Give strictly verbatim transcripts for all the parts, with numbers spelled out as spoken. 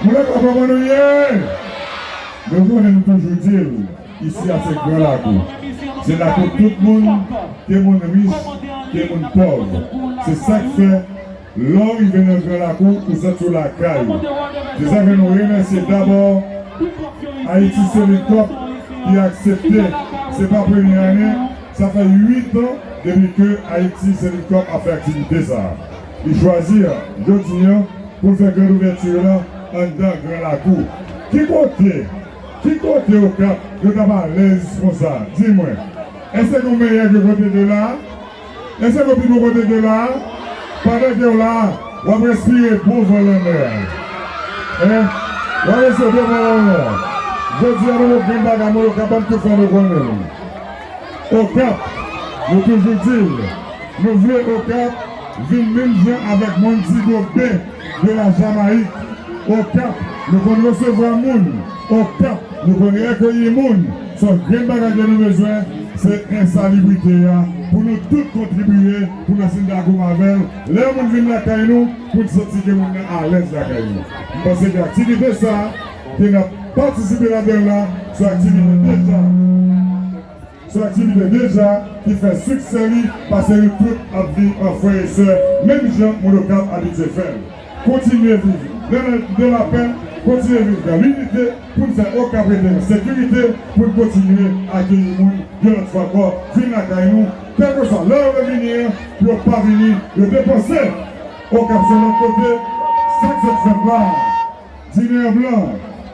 Moun nan konprann nou ye? Nou konnen nou toujou di l, isi a se gran lakou. Se lakou tout moun, ke moun rich, ke moun pòv. Se sa k fè, lè w rive nan gran lakou, ou santi w lakay ou. Se sa k fè nou remèsye dabò Haiti Selling Cup ki aksepte. Se pa premye ane, sa fè uit an depi ke Haiti Selling Cup ap fè aktivite sa a. Li chwazi, jodi a, pou l fè grand ouvèti la anndan gran lakou. Ki kote, ki kote Okap yo t ap alèz konsa? Di mwen, èske nou meyè ke kote ke la a? Èske nou pi bon kote ke la a? Pandan ke w la a, w ap respire bon van lanmè a. Hein? W ap respire bon van lanmè a. Jodi a, nou gen bagay nou yo kapab tou fè nou konnen. Okap, nou toujou di l, nou vle Okap vin menm jan avèk Montego Bay de la Jamaïque. Okap, nou konn resevwa moun. Okap, nou konn akeyi moun. Sèl grenn bagay ke nou bezwen, se ensalibrite a, pou nou tout kontribiye, pou nou santi n dakò avè l. Lè yon moun vin lakay nou, pou n santi ke moun nan alèz lakay nou. M panse ke aktivite sa a, ke n ap patisipe ladan l la, se aktivite deja. Se yon aktivite deja ki fè siksè li, paske nou tout ap viv an frè e sè, menm jan moun Okap abitye fè l. Kontinye viv nan, nan lapè, kontinye viv nan linite, pou n fè Okap rete an sekirite, pou n kontinye akeyi moun yon lòt fwa ankò, vin lakay nou, kèlkeswa lè yo vle vini an, pou yo pa vini, yo depanse. Okap se lòt kote, sa k fèt fèt la. Dine an blan,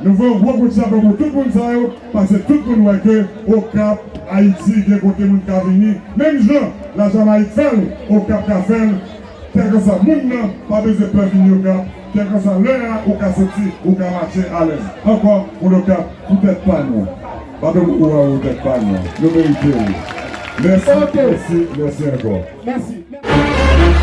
nou voye yon gwo kout chapo pou tout moun sa yo, paske tout moun wè ke Okap, Ayiti, gen kote moun ka vini. Menm jan Lajamayik fè l, Okap ka fè l. Kèlkeswa moun nan, pa bezwen pè vini Okap. Kèlkeswa lè a, ou ka soti, ou ka mache alèz. Ankò, moun Okap, pou tèt pa nou. Bato pou ou a ou tèt pa nou. Nou merite l. Mèsi, Ok. mèsi, mèsi ankò. Mèsi.